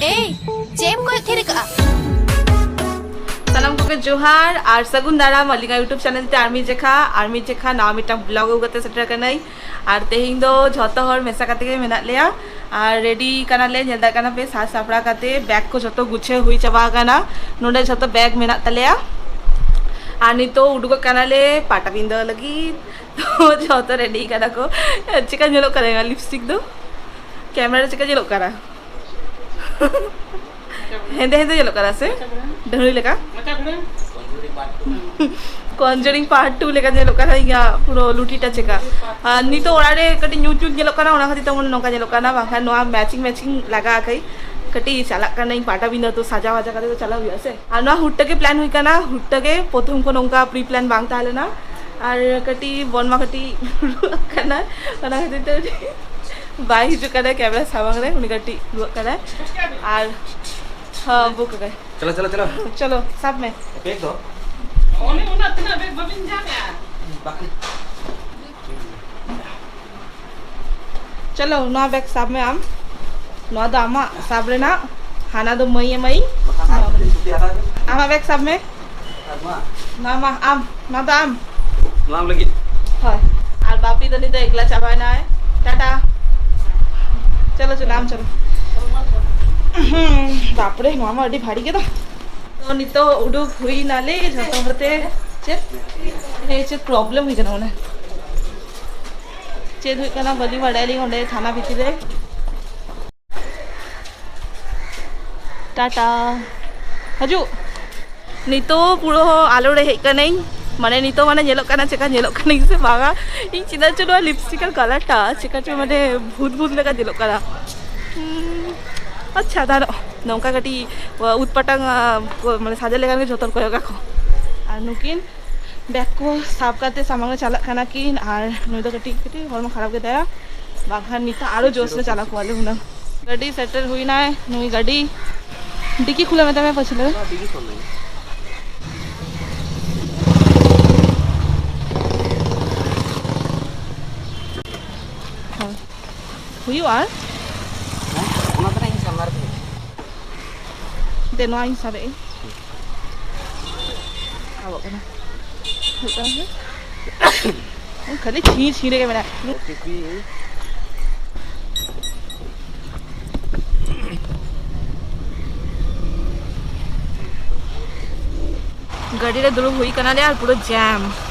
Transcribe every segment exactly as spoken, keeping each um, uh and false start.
ᱮᱭ, ᱪᱮᱫ ᱮᱢ ᱠᱚᱭᱚᱜ ᱛᱷᱤᱨ ᱠᱟᱜᱼᱟ? ᱥᱟᱱᱟᱢ ᱠᱚᱜᱮ ᱡᱚᱦᱟᱨ ᱟᱨ ᱥᱟᱹᱜᱩᱱ ᱫᱟᱨᱟᱢ ᱟᱹᱞᱤᱧᱟᱜ YouTube ᱪᱮᱱᱮᱞ ᱛᱮ ᱟᱨ ᱢᱤᱫ ᱡᱮᱠᱷᱟ, ᱟᱨ ᱢᱤᱫ ᱡᱮᱠᱷᱟ ᱱᱟᱣᱟ ᱢᱤᱫᱴᱟᱝ ᱵᱞᱚᱜ ᱟᱹᱜᱩ ᱠᱟᱛᱮ ᱥᱮᱴᱮᱨ ᱠᱟᱱᱟᱹᱧ᱾ ᱟᱨ ᱛᱮᱦᱮᱧ ᱫᱚ ᱡᱷᱚᱛᱚ ᱦᱚᱲ ᱢᱮᱥᱟ ᱠᱟᱛᱮ ᱜᱮ ᱢᱮᱱᱟᱜ ᱞᱮᱭᱟ ᱟᱨ ᱨᱮᱰᱤ ᱠᱟᱱᱟᱞᱮ, ᱧᱮᱞ ᱫᱟᱲᱮᱭᱟᱜ ᱠᱟᱱᱟ ᱯᱮ ᱥᱟᱡᱽ ᱥᱟᱯᱲᱟᱣ ᱠᱟᱛᱮ ᱵᱮᱜᱽ ᱠᱚ ᱡᱷᱚᱛᱚ ᱜᱩᱪᱷᱟᱹᱣ ᱦᱩᱭ ᱪᱟᱵᱟ ᱟᱠᱟᱱᱟ᱾ ᱱᱚᱰᱮ ᱡᱷᱚᱛᱚ ᱵᱮᱜᱽ ᱢᱮᱱᱟᱜ ᱛᱟᱞᱮᱭᱟ ᱟᱨ ᱱᱤᱛᱚᱜ ᱩᱰᱩᱠᱚᱜ ᱠᱟᱱᱟᱞᱮ ᱯᱟᱴᱟᱵᱤᱸᱫᱟᱹ ᱞᱟᱹᱜᱤᱫ᱾ ᱛᱚ ᱡᱷᱚᱛᱚ ᱨᱮᱰᱤ ᱠᱟᱱᱟ ᱠᱚ᱾ ᱪᱮᱠᱟ ᱧᱮᱞᱚᱜ ᱠᱟᱱᱟ ᱤᱧᱟᱹᱜ ᱞᱤᱯᱥᱴᱤᱠ ᱫᱚ? ᱠᱮᱢᱮᱨᱟ ᱨᱮ ᱪᱮᱠᱟ ᱧᱮᱞᱚᱜ ᱠᱟᱱᱟ? ᱦᱮᱸᱫᱮ ᱦᱮᱸᱫᱮ ᱧᱮᱞᱚᱜ ᱠᱟᱱᱟ ᱥᱮ? ᱰᱟᱹᱦᱲᱤ ᱞᱮᱠᱟ? ᱠᱚᱱᱡᱩᱨᱤᱝ ᱯᱟᱨᱴ ᱴᱩ ᱞᱮᱠᱟ ᱧᱮᱞᱚᱜ ᱠᱟᱱᱟ ᱤᱧᱟᱹᱜ ᱯᱩᱨᱟᱹ ᱞᱩᱴᱤᱴᱟ ᱪᱮᱠᱟ᱾ ᱟᱨ ᱱᱤᱛᱚᱜ ᱚᱲᱟᱜ ᱨᱮ ᱠᱟᱹᱴᱤᱡ ᱧᱩᱛ ᱧᱩᱛ ᱧᱮᱞᱚᱜ ᱠᱟᱱᱟ, ᱚᱱᱟ ᱠᱷᱟᱹᱛᱤᱨ ᱛᱮ ᱢᱚᱱᱮ ᱱᱚᱝᱠᱟ ᱧᱮᱞᱚᱜ ᱠᱟᱱᱟ, ᱵᱟᱝᱠᱷᱟᱱ ᱱᱚᱣᱟ ᱢᱮᱪᱤᱝ ᱢᱮᱪᱤᱝ ᱞᱟᱜᱟ ᱟᱠᱟᱫ᱾ ᱠᱟᱹᱴᱤᱡ ᱪᱟᱞᱟᱜ ᱠᱟᱹᱱᱟᱹᱧ ᱯᱟᱴᱟᱵᱤᱸᱫᱟᱹ, ᱛᱚ ᱥᱟᱡᱟᱣ ᱦᱟᱡᱟ ᱠᱟᱛᱮ ᱫᱚ ᱪᱟᱞᱟᱜ ᱦᱩᱭᱩᱜᱼᱟ ᱥᱮ᱾ ᱟᱨ ᱱᱚᱣᱟ ᱦᱩᱴ ᱛᱮᱜᱮ ᱯᱞᱟᱱ ᱦᱩᱭ ᱠᱟᱱᱟ, ᱦᱩᱴ ᱛᱮᱜᱮ, ᱯᱨᱚᱛᱷᱚᱢ ᱠᱷᱚᱱ ᱚᱱᱠᱟ ᱯᱨᱤ ᱯᱞᱟᱱ ᱵᱟᱝ ᱛᱟᱦᱮᱸ ᱞᱮᱱᱟ᱾ ᱟᱨ ᱠᱟᱹᱴᱤᱡ ᱵᱚᱱᱢᱟ ᱠᱟᱹᱴᱤᱡ ᱨᱩᱣᱟᱹᱜ ᱠᱟᱱᱟ, ᱚᱱᱟ ᱠᱷᱟᱹᱛᱤᱨ ᱛᱮ ᱩᱱᱤ ᱵᱟᱭ ᱦᱤᱡᱩᱜ ᱠᱟᱱᱟ ᱠᱮᱢᱮᱨᱟ ᱥᱟᱢᱟᱝ ᱨᱮ, ᱩᱱᱤ ᱠᱟᱹᱴᱤᱡ ᱨᱩᱣᱟᱹᱜ ᱠᱟᱱᱟᱭ᱾ ᱟᱨ ᱦᱚᱸ, ᱵᱩᱠ ᱟᱠᱟᱭ᱾ ᱪᱚᱞᱚ, ᱪᱚᱞᱚ, ᱪᱚᱞᱚ᱾ ᱪᱚᱞᱚ, ᱥᱟᱵ ᱢᱮ᱾ ᱵᱮᱜᱽ ᱫᱚ? ᱚᱱᱮ ᱚᱱᱟ ᱛᱤᱱᱟᱹᱜ ᱵᱮᱜᱽ ᱵᱟᱹᱵᱤᱱ ᱧᱟᱢᱮᱜᱼᱟ? ᱵᱟᱠᱷᱟᱱ᱾ ᱪᱚᱞᱚ, ᱱᱚᱣᱟ ᱵᱮᱜᱽ ᱥᱟᱵ ᱢᱮ ᱟᱢ᱾ ᱱᱚᱣᱟ ᱫᱚ ᱟᱢᱟᱜ ᱥᱟᱵ ᱨᱮᱱᱟᱜ, ᱦᱟᱱᱟ ᱫᱚ ᱢᱟᱹᱭ ᱮᱢᱟᱭᱤᱧ᱾ ᱵᱟᱠᱷᱟᱱ ᱟᱨ ᱢᱤᱫᱴᱮᱱ ᱪᱷᱩᱴᱤ ᱦᱟᱛᱟᱣ ᱢᱮ᱾ ᱟᱢᱟᱜ ᱵᱮᱜᱽ ᱥᱟᱵ ᱢᱮ᱾ ᱟᱨ ᱱᱚᱣᱟ? ᱱᱚᱣᱟ ᱢᱟ ᱟᱢ, ᱱᱚᱣᱟ ᱫᱚ ᱟᱢ᱾ ᱱᱚᱣᱟ ᱟᱢ ᱞᱟᱹᱜᱤᱫ? ᱦᱳᱭ᱾ ᱟᱨ ᱵᱟᱯᱤ ᱫᱚ ᱱᱤᱛ ᱫᱚ ᱮᱠᱞᱟ ᱪᱟᱵᱟᱭᱮᱱᱟᱭ᱾ ᱴᱟᱴᱟ᱾ ᱪᱚᱞᱚ, ᱪᱚᱞᱚ, ᱟᱢ ᱪᱚᱞᱚ᱾ ᱦᱩᱸ, ᱵᱟᱯᱨᱮ, ᱱᱚᱣᱟ ᱢᱟ ᱟᱹᱰᱤ ᱵᱷᱟᱨᱤ ᱜᱮᱫᱚ᱾ ᱛᱚ, ᱱᱤᱛᱚᱜ ᱩᱰᱩᱠ ᱦᱩᱭ ᱱᱟᱞᱮ ᱡᱷᱚᱛᱚ ᱦᱚᱲ ᱛᱮ᱾ ᱪᱮᱫ? ᱦᱮᱸ, ᱪᱮᱫ ᱯᱨᱚᱵᱞᱮᱢ ᱦᱩᱭ ᱠᱟᱱᱟ ᱢᱟᱱᱮ? ᱪᱮᱫ ᱦᱩᱭᱩᱜ ᱠᱟᱱᱟ ᱵᱟᱹᱞᱤᱧ ᱵᱟᱲᱟᱭᱟᱞᱤᱧ ᱚᱸᱰᱮ ᱛᱷᱟᱱᱟ ᱵᱷᱤᱛᱤᱨ ᱨᱮ᱾ ᱴᱟᱴᱟ᱾ ᱦᱤᱡᱩᱜ᱾ ᱱᱤᱛᱚᱜ ᱯᱩᱨᱟᱹ ᱟᱞᱚ ᱨᱮ ᱦᱮᱡ ᱠᱟᱹᱱᱟᱹᱧ, ᱢᱟᱱᱮ ᱱᱤᱛᱚᱜ ᱢᱟᱱᱮ ᱧᱮᱞᱚᱜ ᱠᱟᱱᱟ ᱪᱮᱠᱟ ᱧᱮᱞᱚᱜ ᱠᱟᱹᱱᱟᱹᱧ ᱥᱮ ᱵᱟᱝᱟ᱾ ᱤᱧ ᱪᱮᱫᱟᱜ ᱪᱚ ᱱᱚᱣᱟ ᱞᱤᱯᱥᱴᱤᱠ ᱟᱨ ᱠᱟᱞᱟᱨ ᱴᱟ ᱪᱮᱠᱟ ᱪᱚ ᱢᱟᱱᱮ ᱵᱷᱩᱛ ᱵᱷᱩᱛ ᱞᱮᱠᱟ ᱧᱮᱞᱚᱜ ᱠᱟᱱᱟ᱾ ᱦᱩᱸ, ᱟᱪᱪᱷᱟ, ᱫᱟᱸᱲᱟᱜ ᱱᱚᱝᱠᱟ ᱠᱟᱹᱴᱤᱡ ᱩᱛᱯᱟᱴᱟᱝ, ᱟ, ᱠᱚ, ᱢᱟᱱᱮ ᱥᱟᱡᱟ ᱞᱮᱠᱷᱟᱱ ᱜᱮ ᱡᱷᱚᱛᱚ ᱦᱚᱲ ᱠᱚᱭᱚᱜ ᱠᱟᱠᱚ᱾ ᱟᱨ ᱱᱩᱠᱤᱱ ᱵᱮᱜᱽ ᱠᱚ ᱥᱟᱵ ᱠᱟᱛᱮ ᱥᱟᱢᱟᱝ ᱨᱮ ᱪᱟᱞᱟᱜ ᱠᱟᱱᱟ ᱠᱤᱱ, ᱟᱨ ᱱᱩᱭ ᱫᱚ ᱠᱟᱹᱴᱤᱡ ᱠᱟᱹᱴᱤᱡ ᱦᱚᱲᱢᱚ ᱠᱷᱟᱨᱟᱯ ᱜᱮᱛᱟᱭᱟ, ᱵᱟᱝᱠᱷᱟᱱ ᱱᱤᱛᱚᱜ ᱟᱨᱚ ᱡᱳᱥ ᱨᱮ ᱪᱟᱞᱟᱣ ᱠᱚᱜᱼᱟ ᱞᱮ ᱦᱩᱱᱟᱹᱝ᱾ ᱜᱟᱹᱰᱤ ᱥᱮᱴᱮᱨ ᱦᱩᱭᱱᱟᱭ, ᱱᱩᱭ ᱜᱟᱹᱰᱤ ᱰᱤᱠᱤ ᱠᱷᱩᱞᱟᱹ ᱢᱮᱛᱟᱭ ᱢᱮ ᱯᱟᱹᱪᱷᱞᱟᱹ᱾ ᱰᱤᱠᱤ ᱠᱷᱩᱞᱟᱹ᱾ ᱦᱩᱭᱩᱜᱼᱟ᱾ ᱦᱮᱸ, ᱚᱱᱟ ᱫᱚ ᱱᱟᱜ ᱤᱧ ᱥᱟᱢᱱᱟ ᱨᱮ ᱫᱚᱦᱚᱭ᱾ ᱫᱮ, ᱱᱚᱣᱟᱧ ᱥᱟᱵᱮᱫ ᱟᱹᱧ᱾ ᱟᱵᱚᱜ ᱠᱟᱱᱟ᱾ ᱦᱩᱭᱩᱜ ᱠᱟᱱᱟ ᱥᱮ? ᱠᱷᱟᱹᱞᱤ ᱪᱷᱤᱸ ᱪᱷᱤᱸ ᱨᱮᱜᱮ ᱢᱮᱱᱟᱜᱼᱟ᱾ ᱜᱟᱹᱰᱤ ᱨᱮ ᱫᱩᱲᱩᱵ ᱦᱩᱭ ᱠᱟᱱᱟᱞᱮ ᱟᱨ ᱯᱩᱨᱟᱹ ᱡᱟᱢ᱾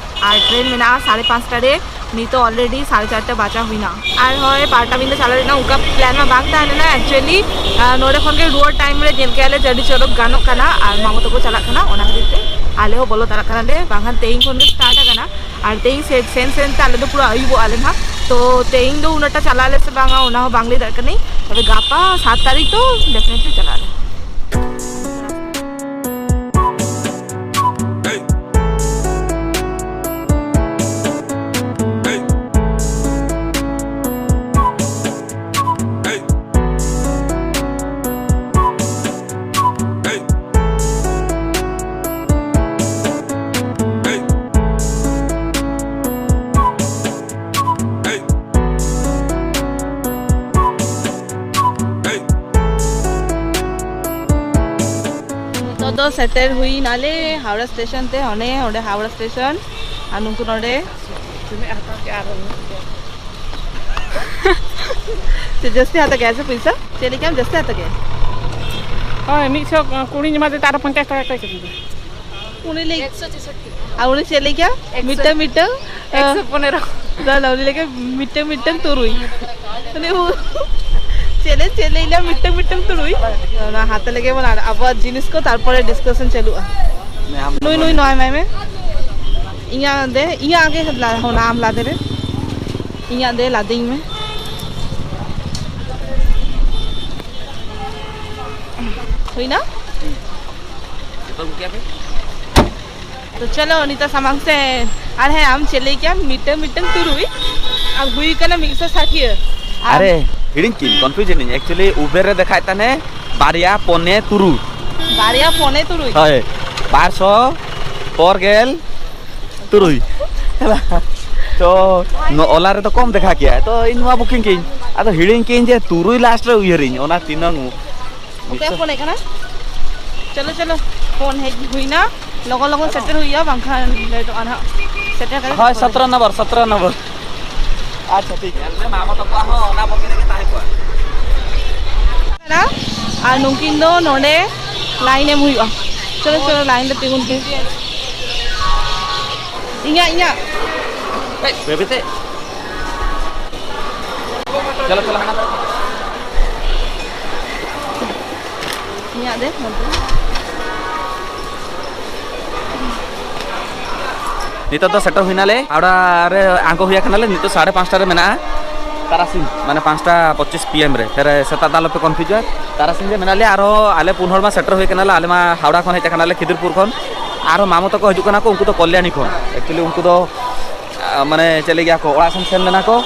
ᱟᱨ ᱴᱨᱮᱱ ᱢᱮᱱᱟᱜᱼᱟ ᱥᱟᱲᱮ ᱯᱟᱸᱪᱴᱟ ᱨᱮ, ᱱᱤᱛᱚᱜ already ᱥᱟᱲᱮ ᱪᱟᱨᱴᱟ ᱵᱟᱡᱟ ᱦᱩᱭᱱᱟ᱾ ᱟᱨ ᱦᱳᱭ, ᱯᱟᱞᱴᱟ ᱵᱤᱸᱫᱟᱹ ᱪᱟᱞᱟᱜ ᱨᱮᱱᱟᱜ ᱚᱱᱠᱟ ᱯᱞᱟᱱ ᱢᱟ ᱵᱟᱝ ᱛᱟᱦᱮᱸ ᱞᱮᱱᱟ᱾ Actually, ᱟᱸ, ᱱᱚᱰᱮ ᱠᱷᱚᱱ ᱜᱮ ᱨᱩᱣᱟᱹᱲ ᱴᱟᱭᱤᱢ ᱨᱮ ᱧᱮᱞ ᱠᱮᱜᱼᱟ ᱞᱮ ᱡᱮ ᱟᱹᱰᱤ ᱪᱚᱨᱚᱠ ᱜᱟᱱᱚᱜ ᱠᱟᱱᱟ, ᱟᱨ ᱢᱟᱢᱚ ᱛᱟᱠᱚ ᱪᱟᱞᱟᱜ ᱠᱟᱱᱟ, ᱚᱱᱟ ᱠᱷᱟᱹᱛᱤᱨ ᱛᱮ ᱟᱞᱮ ᱦᱚᱸ ᱵᱚᱞᱚ ᱛᱟᱨᱟᱜ ᱠᱟᱱᱟᱞᱮ᱾ ᱵᱟᱝᱠᱷᱟᱱ ᱛᱮᱦᱮᱧ ᱠᱷᱚᱱ ᱜᱮ ᱥᱴᱟᱨᱴ ᱟᱠᱟᱱᱟ, ᱟᱨ ᱛᱮᱦᱮᱧ ᱥᱮ-, ᱥᱮᱱ ᱥᱮᱱ ᱛᱮ ᱟᱞᱮ ᱫᱚ ᱯᱩᱨᱟᱹ ᱟᱹᱭᱩᱵᱚᱜ ᱟᱞᱮ ᱱᱟᱦᱟᱜ᱾ ᱛᱚ ᱛᱮᱦᱮᱧ ᱫᱚ ᱩᱱᱟᱹᱜ ᱴᱟ ᱪᱟᱞᱟᱜ ᱟᱞᱮ ᱥᱮ ᱵᱟᱝᱟ, ᱚᱱᱟ ᱦᱚᱸ ᱵᱟᱝ ᱞᱟᱹᱭ ᱫᱟᱲᱮᱭᱟᱜ ᱠᱟᱹᱱᱟᱹᱧ᱾ ᱛᱚᱵᱮ ᱜᱟᱯᱟ ᱥᱟᱛ ᱛᱟᱹᱨᱤᱠᱷ ᱫᱚ definitely ᱪᱟᱞᱟᱜ ᱟᱞᱮ᱾ ᱱᱤᱛᱚᱜ ᱫᱚ ᱥᱮᱴᱮᱨ ᱦᱩᱭ ᱱᱟᱞᱮ ᱦᱟᱣᱲᱟ ᱥᱴᱮᱥᱚᱱ ᱛᱮ, ᱚᱱᱮ ᱚᱸᱰᱮ ᱦᱟᱣᱲᱟ ᱥᱴᱮᱥᱚᱱ᱾ ᱟᱨ ᱱᱩᱠᱩ ᱱᱚᱰᱮ᱾ ᱛᱤᱱᱟᱹᱜ ᱦᱟᱛᱟᱣ ᱠᱮᱜᱼᱟ ᱟᱨ ᱩᱱᱟᱹᱜ ᱜᱮ᱾ ᱪᱮᱫ ᱡᱟᱹᱥᱛᱤ ᱦᱟᱛᱟᱣ ᱠᱮᱜᱼᱟ ᱥᱮ ᱯᱚᱭᱥᱟ? ᱪᱮᱫ ᱞᱮᱠᱟᱢ ᱡᱟᱹᱥᱛᱤ ᱦᱟᱛᱟᱣ ᱠᱮᱜᱼᱟ? ᱦᱳᱭ, ᱢᱤᱫ ᱥᱚ ᱠᱩᱲᱤᱧ ᱮᱢᱟ ᱫᱮ, ᱟᱨ ᱯᱚᱧᱪᱟᱥ ᱴᱟᱠᱟ ᱠᱚᱭ ᱠᱮᱫᱤᱧᱟ᱾ ᱩᱱᱤ ᱞᱟᱹᱭ, ᱮᱠᱥᱚ ᱪᱳᱥᱳᱴᱴᱤ᱾ ᱟᱨ ᱩᱱᱤ ᱪᱮᱫ ᱞᱟᱹᱭ ᱠᱮᱜᱼᱟ? ᱮᱠᱥᱚ᱾ ᱢᱤᱫᱴᱟᱝ, ᱢᱤᱫᱴᱟᱝ, ᱮᱠᱥᱚ ᱯᱚᱱᱮᱨᱚ᱾ ᱵᱟ, ᱞᱟᱣᱞᱤ ᱞᱮᱠᱟ ᱢᱤᱫᱴᱟᱝ, ᱢᱤᱫᱴᱟᱝ ᱛᱩᱨᱩᱭ᱾ ᱩᱱᱤ ᱩ-, ᱪᱮᱫ ᱞᱮ, ᱪᱮᱫ ᱞᱮ ᱞᱟᱹᱭᱟ, ᱢᱤᱫᱴᱟᱝ, ᱢᱤᱫᱴᱟᱝ ᱛᱩᱨᱩᱭ᱾ ᱚᱱᱟ ᱦᱟᱛᱟᱣ ᱞᱮᱜᱮ ᱵᱚᱱ, ᱟᱨ ᱟᱵᱚᱣᱟᱜ ᱡᱤᱱᱤᱥ ᱠᱚ, ᱛᱟᱨᱯᱚᱨᱮ discussion ᱪᱟᱹᱞᱩᱜᱼᱟ᱾ ᱱᱩᱭ, ᱱᱩᱭ, ᱱᱚᱣᱟ ᱮᱢᱟᱭ ᱢᱮ᱾ ᱤᱧᱟᱹᱜ ᱫᱮ, ᱤᱧᱟᱹᱜ ᱟᱜᱮ ᱞᱟ-, ᱚᱱᱟ ᱟᱢ ᱞᱟᱫᱮ ᱨᱮ᱾ ᱤᱧᱟᱹᱜ ᱫᱮ, ᱞᱟᱫᱮᱧ ᱢᱮ᱾ ᱦᱩᱭᱱᱟ? ᱡᱚᱛᱚ ᱟᱹᱜᱩ ᱠᱮᱜᱼᱟ ᱯᱮ? ᱛᱚ ᱪᱚᱞᱚ, ᱱᱤᱛᱚᱜ ᱥᱟᱢᱟᱝ ᱥᱮᱫ᱾ ᱟᱨ ᱦᱮᱸ, ᱟᱢ ᱪᱮᱫ ᱞᱟᱹᱭ ᱠᱮᱜᱼᱟᱢ? ᱢᱤᱫᱴᱟᱝ, ᱢᱤᱫᱴᱟᱝ ᱛᱩᱨᱩᱭ᱾ ᱟᱨ ᱦᱩᱭ ᱠᱟᱱᱟ ᱢᱤᱫᱥᱚ ᱥᱟᱴᱷᱤᱭᱟᱹ᱾ ᱟᱨ ᱟᱨᱮ, ᱦᱤᱲᱤᱧ ᱠᱤᱧ, confuse ᱮᱱᱟᱹᱧ᱾ Actually, Uber ᱨᱮ ᱫᱮᱠᱷᱟᱭᱮᱫ ᱛᱟᱦᱮᱱᱮ ᱵᱟᱨᱭᱟ ᱯᱚᱱᱮ ᱛᱩᱨᱩᱭ᱾ ᱵᱟᱨᱭᱟ ᱯᱚᱱᱮ ᱛᱩᱨᱩᱭ? ᱦᱳᱭ, ᱵᱟᱨ ᱥᱚ ᱯᱚᱨ ᱜᱮᱞ ᱛᱩᱨᱩᱭ᱾ ᱛᱚ, ᱱᱚ-, Ola ᱨᱮᱫᱚ ᱠᱚᱢ ᱫᱮᱠᱷᱟ ᱠᱮᱜᱼᱟ, ᱛᱚ ᱤᱧ ᱱᱚᱣᱟ booking ᱠᱮᱜᱼᱟᱹᱧ᱾ ᱟᱫᱚ ᱦᱤᱲᱤᱧ ᱠᱤᱧ ᱡᱮ ᱛᱩᱨᱩᱭ ᱞᱟᱥᱴ ᱨᱮ ᱩᱭᱦᱟᱹᱨᱤᱧ, ᱚᱱᱟ ᱛᱤᱱᱟᱹᱝ ᱚᱠᱚᱭ ᱯᱷᱳᱱᱮᱫ ᱠᱟᱱᱟ? ᱪᱚᱞᱚ ᱪᱚᱞᱚ, ᱯᱷᱳᱱ ᱦᱮᱡ ᱦᱩᱭᱱᱟ, ᱞᱚᱜᱚᱱ ᱞᱚᱜᱚᱱ ᱥᱮᱴᱮᱨ ᱦᱩᱭᱩᱜᱼᱟ, ᱵᱟᱝᱠᱷᱟᱱ ᱞᱮᱴᱚᱜᱼᱟ ᱱᱟᱦᱟᱜ᱾ ᱥᱮᱴᱮᱨ ᱠᱟᱛᱮ ᱦᱳᱭ, ᱯᱷᱳᱱ ᱥᱚᱛᱨᱚ ᱱᱚᱢᱵᱚᱨ, ᱥᱚᱛᱨᱚ ᱱᱚᱢᱵᱚᱨ᱾ ᱟᱪᱪᱷᱟ, ᱴᱷᱤᱠ᱾ ᱧᱮᱞ ᱢᱮ, ᱢᱟᱢᱟ ᱛᱟᱠᱚᱣᱟᱜ ᱦᱚᱸ ᱚᱱᱟ ᱵᱚᱜᱤ ᱨᱮᱜᱮ ᱛᱟᱦᱮᱸ ᱠᱚᱜᱼᱟ᱾ ᱟᱨ ᱱᱩᱠᱤᱱ ᱫᱚ ᱱᱚᱰᱮ ᱞᱟᱭᱤᱱ ᱮᱢ ᱦᱩᱭᱩᱜᱼᱟ᱾ ᱪᱚᱞᱚ ᱪᱚᱞᱚ, ᱞᱟᱭᱤᱱ ᱨᱮ ᱛᱤᱸᱜᱩᱱ ᱯᱮ᱾ ᱤᱧᱟᱹᱜ, ᱤᱧᱟᱹᱜ᱾ ᱵᱮᱵᱤ ᱛᱮ᱾ ᱪᱚᱞᱚ, ᱪᱚᱞᱚ, ᱦᱟᱱᱟ ᱫᱚ᱾ ᱤᱧᱟᱹᱜ ᱫᱮ, ᱱᱚᱱᱛᱮ᱾ ᱱᱤᱛᱚᱜ ᱫᱚ ᱥᱮᱴᱮᱨ ᱦᱩᱭᱱᱟᱞᱮ, ᱦᱟᱣᱲᱟ ᱨᱮ ᱟᱬᱜᱚ ᱦᱩᱭ ᱟᱠᱟᱱᱟᱞᱮ᱾ ᱱᱤᱛᱚᱜ ᱥᱟᱲᱮ ᱯᱟᱸᱪᱴᱟ ᱨᱮ ᱢᱮᱱᱟᱜᱼᱟ, ᱛᱟᱨᱟᱥᱤᱧ, ᱢᱟᱱᱮ ᱯᱟᱸᱪᱴᱟ ᱯᱚᱸᱪᱤᱥ ᱯᱤ ᱮᱢ ᱨᱮ᱾ ᱯᱷᱮᱨ ᱥᱮᱛᱟᱜ ᱫᱚ ᱟᱞᱚᱯᱮ ᱠᱚᱱᱯᱷᱤᱭᱩᱡᱚᱜᱼᱟ, ᱛᱟᱨᱟᱥᱤᱧ ᱨᱮ ᱢᱮᱱᱟᱜ ᱞᱮᱭᱟ᱾ ᱟᱨᱦᱚᱸ ᱟᱞᱮ ᱯᱩᱱ ᱦᱚᱲ ᱢᱟ ᱥᱮᱴᱮᱨ ᱦᱩᱭ ᱟᱠᱟᱱᱟᱞᱮ, ᱟᱞᱮ ᱢᱟ ᱦᱟᱣᱲᱟ ᱠᱷᱚᱱ ᱦᱮᱡ ᱟᱠᱟᱱᱟᱞᱮ, ᱠᱷᱤᱫᱤᱨᱯᱩᱨ ᱠᱷᱚᱱ᱾ ᱟᱨᱦᱚᱸ ᱢᱟᱢᱚ ᱛᱟᱠᱚ ᱦᱤᱡᱩᱜ ᱠᱟᱱᱟ ᱠᱚ, ᱩᱱᱠᱩ ᱫᱚ ᱠᱚᱞᱭᱟᱱᱤ ᱠᱷᱚᱱ᱾ ᱮᱠᱪᱩᱭᱮᱞᱤ ᱩᱱᱠᱩ ᱫᱚ, ᱟ, ᱢᱟᱱᱮ ᱪᱮᱫ ᱞᱟᱹᱭ ᱜᱮᱭᱟ ᱠᱚ, ᱚᱲᱟᱜ ᱥᱮᱱ ᱥᱮᱱ ᱞᱮᱱᱟ ᱠᱚ᱾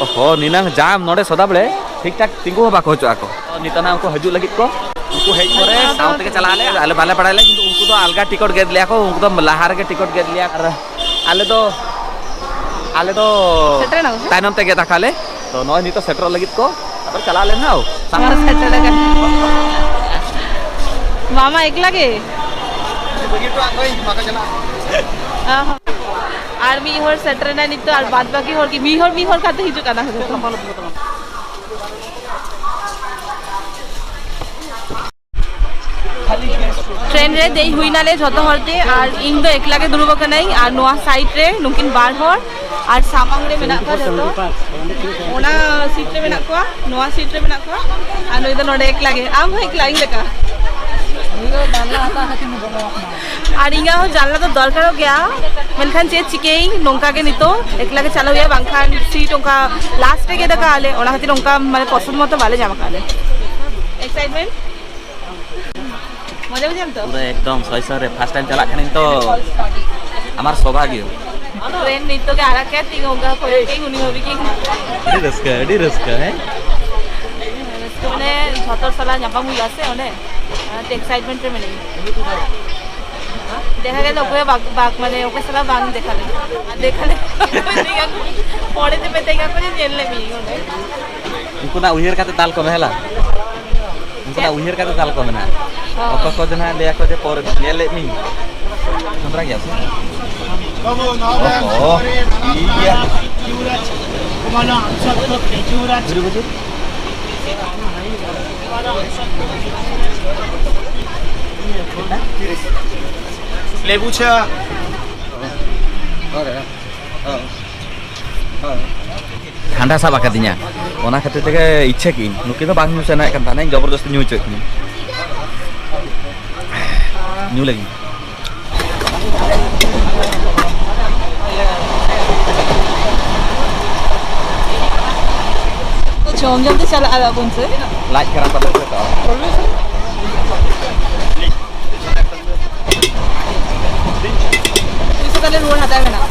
ᱚᱦᱚ, ᱱᱤᱱᱟᱹᱝ ᱡᱟᱢ ᱱᱚᱰᱮ ᱥᱚᱫᱟ ᱵᱮᱲᱮ, ᱴᱷᱤᱠ ᱴᱷᱟᱠ ᱛᱤᱸᱜᱩ ᱦᱚᱸ ᱵᱟᱠᱚ ᱦᱚᱪᱚᱜ ᱟᱠᱚ᱾ ᱛᱚ, ᱱᱤᱛᱚᱜ ᱱᱟᱜ ᱩᱱᱠᱩ ᱦᱤᱡᱩᱜ ᱞᱟᱹᱜᱤᱫ ᱠᱚ, ᱩᱱᱠᱩ ᱦᱮᱡ ᱯᱚᱨᱮ ᱥᱟᱶ ᱛᱮᱜᱮ ᱪᱟᱞᱟᱜ ᱟᱞᱮ᱾ ᱟᱞᱮ ᱵᱟᱞᱮ ᱵᱟᱲᱟᱭ ᱞᱮᱭᱟ, ᱠᱤᱱᱛᱩ ᱩᱱᱠᱩ ᱫᱚ ᱟᱞᱜᱟ ᱴᱤᱠᱤᱴ ᱜᱮᱫ ᱞᱮᱭᱟ ᱠᱚ, ᱩᱱᱠᱩ ᱫᱚ ᱞᱟᱦᱟ ᱨᱮᱜᱮ ᱴᱤᱠᱤᱴ ᱜᱮᱫ ᱞᱮᱭᱟ᱾ ᱟᱨ ᱟᱞᱮ ᱫᱚ, ᱟᱞᱮ ᱫᱚ ᱥᱮᱴᱮᱨ ᱮᱱᱟ ᱠᱚ ᱥᱮ? ᱛᱟᱭᱱᱚᱢ ᱛᱮ ᱜᱮᱫ ᱟᱠᱟᱫ ᱞᱮ᱾ ᱛᱚ, ᱱᱚᱜᱼᱚᱭ ᱱᱤᱛᱚᱜ ᱥᱮᱴᱮᱨᱚᱜ ᱞᱟᱹᱜᱤᱫ ᱠᱚ, ᱟᱫᱚ ᱪᱟᱞᱟᱜ ᱟᱞᱮ ᱱᱟᱜ᱾ ᱥᱟᱢᱟᱝ ᱥᱮᱴᱮᱨ ᱟᱠᱟᱱ᱾ ᱢᱟᱢᱟ ᱮᱠᱞᱟ ᱜᱮ? ᱵᱟᱹᱜᱤ ᱦᱚᱴᱚ ᱟᱠᱚ ᱤᱧ, ᱵᱟᱠᱚ ᱪᱟᱞᱟᱜᱼᱟ᱾ ᱚ ᱦᱚᱸ᱾ ᱟᱨ ᱢᱤᱫ ᱦᱚᱲ ᱥᱮᱴᱮᱨ ᱮᱱᱟᱭ ᱱᱤᱛᱚᱜ, ᱟᱨ ᱵᱟᱫ ᱵᱟᱹᱠᱤ ᱦᱚᱲ ᱜᱮ, ᱢᱤᱫ ᱦᱚᱲ ᱢᱤᱫ ᱦᱚᱲ ᱠᱟᱛᱮ ᱦᱤᱡᱩᱜ ᱠᱟᱱᱟ ᱠᱚ᱾ ᱴᱨᱮᱱ ᱨᱮ ᱫᱮᱡ ᱦᱩᱭ ᱱᱟᱞᱮ ᱡᱷᱚᱛᱚ ᱦᱚᱲ ᱛᱮ, ᱟᱨ ᱤᱧ ᱫᱚ ᱮᱠᱞᱟ ᱜᱮ ᱫᱩᱲᱩᱵ ᱟᱠᱟᱱᱟᱹᱧ, ᱟᱨ ᱱᱚᱣᱟ ᱥᱟᱭᱤᱰ ᱨᱮ ᱱᱩᱠᱤᱱ ᱵᱟᱨ ᱦᱚᱲ, ᱟᱨ ᱥᱟᱢᱟᱝ ᱨᱮ ᱢᱮᱱᱟᱜ ᱠᱚᱣᱟ ᱡᱷᱚᱛᱚ, ᱚᱱᱟ ᱥᱤᱴ ᱨᱮ ᱢᱮᱱᱟᱜ ᱠᱚᱣᱟ, ᱱᱚᱣᱟ ᱥᱤᱴ ᱨᱮ ᱢᱮᱱᱟᱜ ᱠᱚᱣᱟ, ᱟᱨ ᱱᱩᱭ ᱫᱚ ᱱᱚᱰᱮ ᱮᱠᱞᱟ ᱜᱮ᱾ ᱟᱢ ᱦᱚᱸ ᱮᱠᱞᱟ, ᱤᱧ ᱞᱮᱠᱟ᱾ ᱟᱨ ᱤᱧᱟᱹᱜ ᱦᱚᱸ ᱡᱟᱱᱞᱟ ᱫᱚ ᱫᱚᱨᱠᱟᱨᱚᱜ ᱜᱮᱭᱟ, ᱢᱮᱱᱠᱷᱟᱱ ᱪᱮᱫ ᱪᱤᱠᱟᱹᱭᱟᱹᱧ, ᱱᱚᱝᱠᱟ ᱜᱮ ᱱᱤᱛᱚᱜ ᱮᱠᱞᱟ ᱜᱮ ᱪᱟᱞᱟᱜ ᱦᱩᱭᱩᱜᱼᱟ, ᱵᱟᱝᱠᱷᱟᱱ ᱥᱤᱴ ᱚᱱᱠᱟ ᱞᱟᱥᱴ ᱨᱮᱜᱮ ᱫᱟᱠᱟ ᱟᱞᱮ, ᱚᱱᱟ ᱠᱷᱟᱹᱛᱤᱨ ᱚᱱᱠᱟ ᱢᱟᱱᱮ ᱯᱚᱥᱚᱸᱫ ᱢᱚᱛᱚ ᱵᱟᱞᱮ ᱧᱟᱢ ᱟᱠᱟᱫ ᱞᱮ᱾ ᱮᱠᱥᱟᱭᱴᱢᱮᱱᱴ? ᱢᱚᱡᱟ ᱵᱩᱡᱷᱟᱹᱣ ᱛᱚ? ᱯᱩᱨᱟᱹ ᱮᱠᱫᱚᱢ ᱥᱚᱭ ᱥᱚᱭ ᱨᱮ ᱯᱷᱟᱥᱴ ᱴᱟᱭᱤᱢ ᱪᱟᱞᱟᱜ ᱠᱟᱹᱱᱟᱹᱧ ᱛᱚ, ᱟᱢᱟᱨ ᱥᱚᱵᱷᱟᱜᱭᱚ᱾ ᱴᱨᱮᱱ ᱱᱤᱛᱚᱜ ᱜᱮ ᱟᱲᱟᱜ ᱠᱮᱫ ᱛᱤᱧ, ᱚᱱᱠᱟ ᱠᱚᱭᱚᱜ ᱠᱮᱫ ᱩᱱᱤ ᱦᱟᱹᱵᱤᱡ ᱜᱮ᱾ ᱟᱹᱰᱤ ᱨᱟᱹᱥᱠᱟᱹ, ᱟᱹᱰᱤ ᱨᱟᱹᱥᱠᱟᱹ, ᱦᱮᱸ? ᱨᱟᱹᱥᱠᱟᱹ ᱢᱟᱱᱮ ᱡᱷᱚᱛᱚ ᱦᱚᱲ ᱥᱟᱞᱟᱜ ᱧᱟᱯᱟᱢ ᱦᱩᱭᱩᱜᱼᱟ ᱥᱮ ᱚᱸᱰᱮ, ᱚᱱᱟᱛᱮ ᱮᱠᱥᱟᱭᱴᱢᱮᱱᱴ ᱨᱮ ᱢᱮᱱᱟᱹᱧᱟ᱾ ᱫᱮᱠᱷᱟ ᱜᱮᱞ ᱚᱠᱚᱭ ᱵᱟᱜ ᱵᱟᱜ ᱢᱟᱱᱮ ᱚᱠᱚᱭ ᱥᱟᱞᱟᱜ ᱵᱟᱝ ᱫᱮᱠᱷᱟ ᱞᱮᱱᱟ᱾ ᱟᱨ ᱫᱮᱠᱷᱟ ᱞᱮᱱᱟ ᱯᱚᱨᱮ ᱛᱮ ᱢᱮᱛᱟᱭ ᱠᱟᱱᱟ ᱠᱚ ᱡᱮ ᱧᱮᱞ ᱞᱮᱫ ᱢᱮᱭᱟᱹᱧ ᱚᱸᱰᱮ᱾ ᱩᱱᱠᱩᱱᱟᱜ ᱩᱭᱦᱟᱹᱨ ᱠᱟᱛᱮ ᱫᱟᱞ ᱠᱚᱢᱮ ᱦᱮᱞᱟ᱾ ᱩᱱᱠᱩᱱᱟᱜ ᱩᱭᱦᱟᱹᱨ ᱠᱟᱛᱮ ᱫᱟᱞ ᱠᱚᱢᱮ ᱱᱟᱜ᱾ ᱦᱳᱭ᱾ ᱚᱠᱚᱭ ᱠᱚ ᱫᱚ ᱱᱟᱜ ᱞᱟᱹᱭᱟ ᱠᱚ ᱡᱮ ᱯᱚᱨᱮ ᱧᱮᱞ ᱞᱮᱫ ᱢᱤᱧ᱾ ᱥᱮᱸᱫᱽᱨᱟ ᱜᱮᱭᱟ ᱥᱮ? ᱚᱦᱚ, ᱴᱷᱤᱠ ᱜᱮᱭᱟ᱾ ᱵᱩᱡᱷᱟᱹᱣ ᱵᱩᱡᱷᱟᱹᱣ᱾ ᱞᱮᱵᱩ ᱪᱟ᱾ ᱴᱷᱟᱱᱰᱟ ᱥᱟᱵ ᱟᱠᱟᱫᱤᱧᱟ, ᱚᱱᱟ ᱠᱷᱟᱹᱛᱤᱨ ᱛᱮᱜᱮ ᱤᱪᱪᱷᱟᱹ ᱠᱮᱜᱼᱟᱹᱧ᱾ ᱱᱩᱠᱤᱱ ᱫᱚ ᱵᱟᱝ ᱧᱩ ᱥᱟᱱᱟᱭᱮᱫ ᱠᱟᱱ ᱛᱟᱦᱮᱱᱟ, ᱤᱧ ᱡᱚᱵᱚᱨᱫᱚᱥᱛᱤ ᱧᱩ ᱦᱚᱪᱚᱭᱮᱫ ᱠᱤᱱᱟᱹᱧ᱾ ᱧᱩ ᱞᱟᱹᱜᱤᱫ᱾ ᱛᱚ ᱡᱚᱢ ᱡᱚᱢ ᱛᱮ ᱪᱟᱞᱟᱜ ᱟᱵᱚᱱ ᱥᱮ? ᱞᱟᱡ ᱠᱷᱟᱨᱟᱯ ᱠᱟᱛᱮ ᱥᱮ ᱛᱚ᱾ ᱯᱩᱭᱥᱟᱹ ᱛᱟᱦᱞᱮ ᱨᱩᱣᱟᱹᱲ ᱦᱟᱛᱟᱣ ᱢᱮᱱᱟᱜᱼᱟ᱾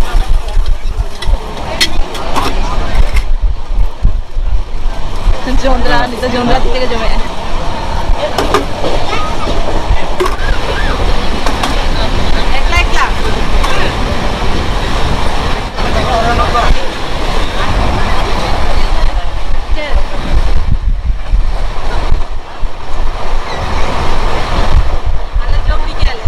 ᱡᱚᱱᱰᱨᱟ, ᱱᱤᱛᱚᱜ ᱡᱚᱱᱰᱨᱟ ᱛᱤ ᱛᱮᱜᱮ ᱡᱚᱢᱮᱜᱼᱟᱭ᱾ ᱮᱠᱞᱟ, ᱮᱠᱞᱟ᱾ ᱟᱞᱮ ᱡᱚᱢ ᱵᱤ ᱜᱮᱭᱟᱞᱮ᱾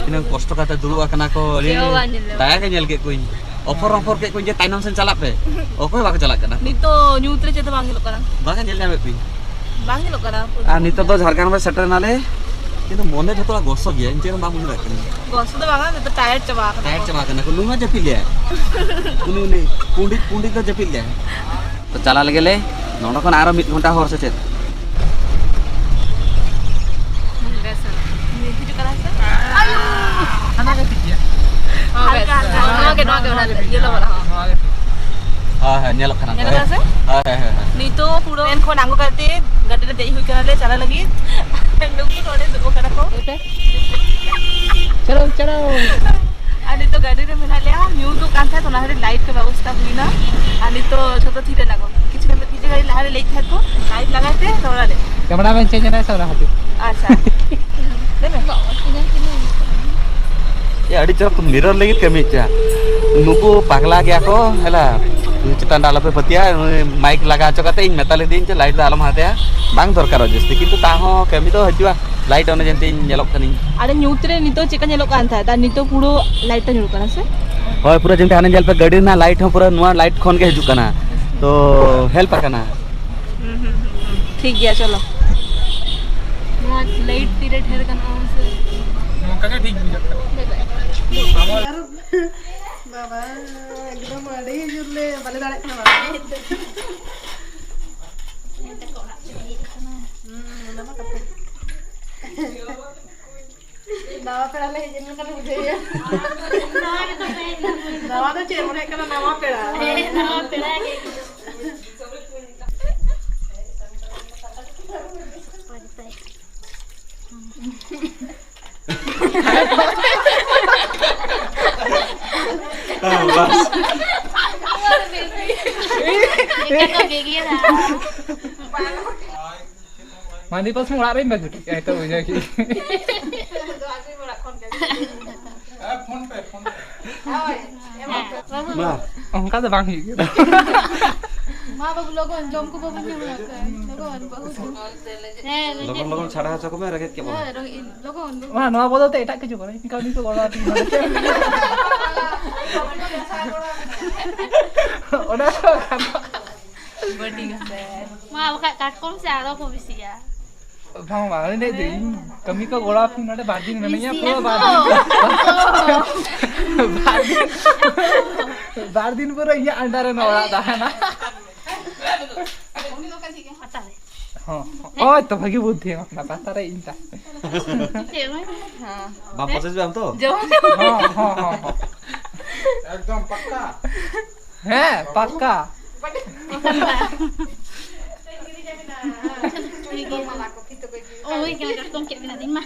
ᱛᱤᱱᱟᱹᱜ ᱠᱚᱥᱴᱚ ᱠᱟᱛᱮ ᱫᱩᱲᱩᱵ ᱟᱠᱟᱱᱟ ᱠᱚ, ᱟᱹᱰᱤ ᱪᱮᱫ ᱦᱚᱸ ᱵᱟᱝ ᱧᱮᱞ ᱧᱟᱢᱚᱜ ᱫᱟᱭᱟ ᱜᱮ ᱧᱮᱞ ᱠᱮᱫ ᱠᱚᱣᱟᱧ᱾ ᱚᱯᱷᱚᱨ ᱚᱯᱷᱚᱨ ᱠᱮᱫ ᱠᱚᱣᱟᱧ ᱡᱮ ᱛᱟᱭᱱᱚᱢ ᱥᱮᱫ ᱪᱟᱞᱟᱜ ᱯᱮ, ᱚᱠᱚᱭ ᱵᱟᱠᱚ ᱪᱟᱞᱟᱜ ᱠᱟᱱᱟ᱾ ᱱᱤᱛᱚᱜ ᱧᱩᱛ ᱨᱮ ᱪᱮᱫ ᱦᱚᱸ ᱵᱟᱝ ᱧᱮᱞᱚᱜ ᱠᱟᱱᱟ᱾ ᱵᱟᱝ ᱧᱮᱞ ᱧᱟᱢᱮᱫ ᱠᱚᱣᱟᱧ᱾ ᱵᱟᱝ ᱧᱮᱞᱚᱜ ᱠᱟᱱᱟ᱾ ᱟᱨ ᱱᱤᱛᱚᱜ ᱫᱚ ᱡᱷᱟᱲᱜᱨᱟᱢ ᱨᱮ ᱥᱮᱴᱮᱨ ᱮᱱᱟᱞᱮ, ᱠᱤᱱᱛᱩ ᱢᱚᱱᱮ ᱡᱷᱚᱛᱚ ᱜᱚᱥᱚ ᱜᱮᱭᱟ, ᱤᱧ ᱪᱮᱫ ᱦᱚᱸ ᱵᱟᱝ ᱵᱩᱡᱷᱟᱹᱣ ᱫᱟᱲᱮᱭᱟᱜ ᱠᱟᱱᱟ᱾ ᱜᱚᱥᱚ ᱫᱚ ᱵᱟᱝᱟ, ᱱᱤᱛᱚᱜ ᱴᱟᱭᱟᱨᱰ ᱪᱟᱵᱟ ᱟᱠᱟᱱᱟ ᱴᱟᱭᱟᱨᱰ ᱠᱚ᱾ ᱪᱟᱵᱟ ᱟᱠᱟᱱᱟ ᱠᱚ᱾ ᱱᱩᱭ ᱢᱟ ᱡᱟᱹᱯᱤᱫ ᱞᱮᱭᱟ᱾ ᱩᱱᱤ, ᱩᱱᱤ ᱯᱩᱸᱰᱤᱛ, ᱯᱩᱸᱰᱤᱛ ᱫᱚ ᱡᱟᱹᱯᱤᱫ ᱞᱮᱭᱟ᱾ ᱛᱚ ᱪᱟᱞᱟᱜ ᱞᱟᱹᱜᱤᱫ ᱞᱮ, ᱱᱚᱰᱮ ᱠᱷᱚᱱ ᱟᱨᱚ ᱢᱤᱫ ᱜᱷᱚᱱᱴᱟ ᱦᱚᱨ ᱥᱮ ᱪᱮᱫ? ᱵᱮᱥ᱾ ᱱᱤᱛ ᱦᱤᱡᱩᱜ ᱠᱟᱱᱟ ᱥᱮ? ᱦᱟᱱᱟ ᱜᱮ ᱴᱷᱤᱠ ᱜᱮᱭᱟ᱾ ᱦᱚᱸ, ᱵᱮᱥ᱾ ᱦᱟᱞᱠᱟ, ᱦᱟᱞᱠᱟ᱾ ᱱᱚᱣᱟ ᱜᱮ, ᱱᱚᱣᱟ ᱜᱮ, ᱱᱚᱣᱟ ᱜᱮ᱾ ᱤᱭᱮᱞᱳ ᱵᱟᱞᱟ, ᱦᱚᱸ᱾ ᱱᱚᱣᱟ ᱜᱮ ᱴᱷᱤᱠ᱾ ᱦᱳᱭ, ᱦᱳᱭ, ᱧᱮᱞᱚᱜ ᱠᱟᱱᱟ᱾ ᱧᱮᱞᱚᱜ ᱠᱟᱱᱟ ᱥᱮ? ᱦᱳᱭ, ᱦᱳᱭ, ᱦᱳᱭ, ᱦᱳᱭ᱾ ᱱᱤᱛᱚᱜ ᱯᱩᱨᱟᱹ ᱴᱨᱮᱱ ᱠᱷᱚᱱ ᱟᱬᱜᱚ ᱠᱟᱛᱮ ᱜᱟᱹᱰᱤ ᱨᱮ ᱫᱮᱡ ᱦᱩᱭ ᱠᱟᱱᱟ ᱞᱮ, ᱪᱟᱞᱟᱜ ᱞᱟᱹᱜᱤᱫ᱾ ᱱᱩᱠᱩ ᱱᱚᱰᱮ ᱫᱩᱲᱩᱵ ᱠᱟᱱᱟ ᱠᱚ᱾ ᱪᱚᱞᱚ, ᱪᱚᱞᱚ᱾ ᱟᱨ ᱱᱤᱛᱚᱜ ᱜᱟᱹᱰᱤ ᱨᱮ ᱢᱮᱱᱟᱜ ᱞᱮᱭᱟ, ᱧᱩᱛᱩᱜ ᱠᱟᱱ ᱛᱟᱦᱮᱸᱫ, ᱚᱱᱟ ᱠᱷᱟᱹᱛᱤᱨ ᱞᱟᱭᱤᱴ ᱠᱚ ᱵᱮᱵᱚᱥᱛᱟ ᱦᱩᱭᱱᱟ᱾ ᱟᱨ ᱱᱤᱛᱚᱜ ᱡᱷᱚᱛᱚ ᱛᱷᱤᱨ ᱮᱱᱟ ᱠᱚ᱾ ᱠᱤᱪᱷᱩ ᱠᱷᱚᱱ ᱫᱚ ᱠᱤᱪᱷᱩ ᱜᱷᱟᱹᱲᱤᱡ ᱞᱟᱦᱟ ᱨᱮ ᱞᱟᱹᱭᱮᱫ ᱛᱟᱦᱮᱸᱫ ᱠᱚ, ᱞᱟᱭᱤᱴ ᱞᱟᱜᱟᱭ ᱯᱮ, ᱛᱷᱚᱲᱟ ᱨᱮ᱾ ᱠᱮᱢᱮᱨᱟ ᱢᱮᱱ ᱪᱮᱧᱡᱽ ᱮᱱᱟᱭ ᱥᱮ ᱚᱱᱟ ᱠᱷᱟᱹᱛᱤᱨ? ᱟᱪᱪᱷᱟ᱾ ᱞᱟᱹᱭ ᱢᱮ᱾ ᱮ, ᱟᱹᱰᱤ ᱪᱚᱨᱚᱠ ᱢᱤᱨᱚᱨ ᱞᱟᱹᱜᱤᱫ ᱠᱟᱹᱢᱤ ᱦᱚᱪᱚᱭᱟ᱾ ᱱᱩᱠᱩ ᱯᱟᱜᱽᱞᱟ ᱜᱮᱭᱟ ᱠᱚ, ᱦᱮᱞᱟ᱾ ᱩᱱᱤ ᱪᱮᱛᱟᱱ ᱨᱮ ᱟᱞᱚᱯᱮ ᱯᱟᱹᱛᱭᱟᱹᱜᱼᱟ᱾ ᱩᱱᱤ ᱢᱟᱭᱤᱠ ᱞᱟᱜᱟ ᱦᱚᱪᱚ ᱠᱟᱛᱮ ᱤᱧ ᱢᱮᱛᱟ ᱞᱮᱫᱮᱭᱟᱹᱧ ᱡᱮ, "ᱞᱟᱭᱤᱴ ᱫᱚ ᱟᱞᱚᱢ ᱦᱟᱛᱟᱭᱟ, ᱵᱟᱝ ᱫᱚᱨᱠᱟᱨᱚᱜ ᱡᱟᱹᱥᱛᱤ", ᱠᱤᱱᱛᱩ ᱛᱟᱦᱚᱸ ᱠᱟᱹᱢᱤ ᱫᱚ ᱦᱤᱡᱩᱜᱼᱟ᱾ ᱞᱟᱭᱤᱴ ᱚᱱᱮ ᱡᱮᱢᱛᱤ ᱧᱮᱞᱚᱜ ᱠᱟᱹᱱᱟᱹᱧ᱾ ᱟᱨ ᱧᱩᱛ ᱨᱮ ᱱᱤᱛᱚᱜ ᱪᱮᱫᱠᱟ ᱧᱮᱞᱚᱜ ᱠᱟᱱ ᱛᱟᱦᱮᱸᱫ, ᱟᱨ ᱱᱤᱛᱚᱜ ᱯᱩᱨᱟᱹ ᱞᱟᱭᱤᱴ ᱧᱩᱨᱩᱜ ᱠᱟᱱᱟ ᱥᱮ? ᱦᱳᱭ, ᱯᱩᱨᱟᱹ ᱡᱮᱢᱛᱤ ᱦᱟᱱᱮ ᱧᱮᱞ ᱯᱮ, ᱜᱟᱹᱰᱤ ᱨᱮᱱᱟᱜ ᱞᱟᱭᱤᱴ ᱦᱚᱸ ᱯᱩᱨᱟᱹ ᱱᱚᱣᱟ ᱞᱟᱭᱤᱴ ᱠᱷᱚᱱ ᱜᱮ ᱦᱤᱡᱩᱜ ᱠᱟᱱᱟ᱾ ᱛᱚ, ᱦᱮᱞᱯ ᱟᱠᱟᱱᱟ᱾ ᱦᱩᱸ, ᱦᱩᱸ, ᱦᱩᱸ, ᱦᱩᱸ᱾ ᱴᱷᱤᱠ ᱜᱮᱭᱟ, ᱪᱚᱞᱚ᱾ ᱱᱚᱣᱟ ᱞᱟᱭᱤᱴ ᱛᱤᱨᱮ ᱰᱷᱮᱨ ᱜᱟᱱᱚᱜᱼᱟ ᱢᱟᱥᱮ? ᱱᱚᱝᱠᱟ ᱜᱮ ᱴᱷᱤᱠ ᱵᱩᱡᱷᱟᱹᱜ ᱠᱟᱱᱟ᱾ ᱵᱟᱵᱟ, ᱮᱠᱫᱚᱢ ᱟᱹᱰᱤ ᱡᱳᱨ ᱞᱮ ᱵᱟᱞᱮ ᱫᱟᱲᱮᱭᱟᱜ ᱠᱟᱱᱟ, ᱵᱟᱵᱟ᱾ ᱦᱩᱸ, ᱚᱱᱟ ᱢᱟ ᱠᱟᱛᱷᱟ᱾ ᱱᱟᱣᱟ ᱯᱮᱲᱟ ᱞᱮ ᱦᱮᱡ ᱮᱱ ᱞᱮᱠᱟ ᱞᱮ ᱵᱩᱡᱷᱟᱹᱣᱮᱫᱼᱟ᱾ ᱱᱟᱣᱟ ᱜᱮᱛᱚ ᱯᱮ ᱦᱮᱡ ᱮᱱᱟ᱾ ᱱᱟᱣᱟ ᱫᱚ ᱪᱮᱫ, ᱢᱚᱱᱮ ᱦᱩᱭᱩᱜ ᱠᱟᱱᱟ ᱱᱟᱣᱟ ᱯᱮᱲᱟ᱾ ᱦᱮᱸ, ᱱᱟᱣᱟ ᱯᱮᱲᱟ ᱜᱮ᱾ ᱦᱮᱸ, ᱵᱟᱥ᱾ ᱪᱮᱫ ᱞᱮᱠᱟ ᱠᱚ ᱜᱮᱜᱮᱨᱟ? ᱢᱟᱹᱱᱫᱤ ᱯᱟᱥ ᱚᱲᱟᱜ ᱨᱮᱧ ᱵᱟᱹᱜᱤ ᱦᱚᱴᱚ ᱠᱮᱫᱼᱟ, ᱱᱤᱛᱚᱜ ᱵᱩᱡᱷᱟᱹᱣ ᱠᱮᱫ᱾ ᱦᱮᱸ, ᱵᱟᱹᱵᱩ᱾ ᱢᱟ᱾ ᱚᱱᱠᱟ ᱫᱚ ᱵᱟᱝ ᱦᱩᱭᱩᱜ ᱜᱮᱭᱟ᱾ ᱵᱟᱹᱵᱩ ᱞᱚᱜᱚᱱ ᱡᱚᱢ ᱠᱚ ᱵᱟᱵᱚᱱ ᱧᱟᱢ ᱟᱠᱟᱫ᱾ ᱞᱚᱜᱚᱱ ᱵᱟᱹᱦᱩ ᱫᱚ᱾ ᱦᱮᱸ, ᱞᱚᱜᱚᱱ ᱞᱚᱜᱚᱱ ᱪᱷᱟᱲᱟ ᱦᱚᱪᱚ ᱠᱚᱢᱮ, ᱨᱮᱸᱜᱮᱡ ᱠᱮᱫ ᱵᱚᱱᱟ᱾ ᱦᱮᱸ, ᱨᱮᱸᱜᱮᱡ, ᱞᱚᱜᱚᱱ, ᱞᱚᱜᱚᱱ᱾ ᱚᱱᱟ, ᱱᱚᱣᱟ ᱵᱚᱫᱚᱞ ᱛᱮ ᱮᱴᱟᱜ ᱠᱤᱪᱷᱩ ᱠᱚᱨᱮ, ᱠᱟᱹᱢᱤ ᱠᱚ ᱜᱚᱲᱚ ᱟᱹᱯᱤᱧ ᱢᱮ᱾ ᱚᱱᱟ ᱠᱚ ᱜᱟᱱᱚᱜᱼᱟ᱾ ᱢᱟ, ᱵᱟᱠᱷᱟᱡ ᱠᱟᱴᱠᱚᱢ ᱥᱮ ᱟᱨᱚ ᱠᱚ ᱵᱮᱥᱤᱜᱼᱟ᱾ ᱵᱟᱝ, ᱵᱟᱝ, ᱞᱟᱹᱭ ᱫᱟᱹᱧ, ᱠᱟᱹᱢᱤ ᱠᱚ ᱜᱚᱲᱚ ᱟᱹᱯᱤᱧ ᱱᱚᱰᱮ ᱵᱟᱨ ᱫᱤᱱ ᱢᱮᱱᱟᱧᱟ, ᱯᱩᱨᱟᱹ ᱵᱟᱨ ᱫᱤᱱ᱾ ᱵᱟᱨ ᱫᱤᱱ, ᱵᱟᱨ ᱫᱤᱱ ᱯᱩᱨᱟᱹ ᱤᱧᱟᱹᱜ under ᱨᱮ ᱱᱚᱣᱟ ᱚᱲᱟᱜ ᱛᱟᱦᱮᱱᱟ᱾ ᱦᱚᱸ, ᱦᱚᱸ᱾ ᱳᱭ ᱛᱚ, ᱵᱷᱟᱜᱤ ᱵᱩᱫᱽᱫᱷᱤ ᱮᱢ ᱠᱟᱱᱟ, ᱯᱟᱛᱟ ᱨᱮ ᱤᱧ ᱛᱟ᱾ ᱪᱮᱫ ᱮᱢ ᱢᱮᱱᱟ? ᱦᱮᱸ᱾ ᱵᱟᱢ ᱯᱚᱪᱚᱡ ᱟᱢ ᱛᱚ? ᱡᱚᱢ᱾ ᱦᱚᱸ, ᱦᱚᱸ, ᱦᱚᱸ, ᱦᱚᱸ᱾ ᱮᱠᱫᱚᱢ ᱯᱟᱠᱟ? ᱦᱮᱸ, ᱯᱟᱠᱟ᱾ ᱳᱭ, ᱠᱟᱴᱠᱚᱢ ᱪᱮᱫ ᱢᱮᱱᱟᱜ ᱛᱤᱧ ᱢᱟ᱾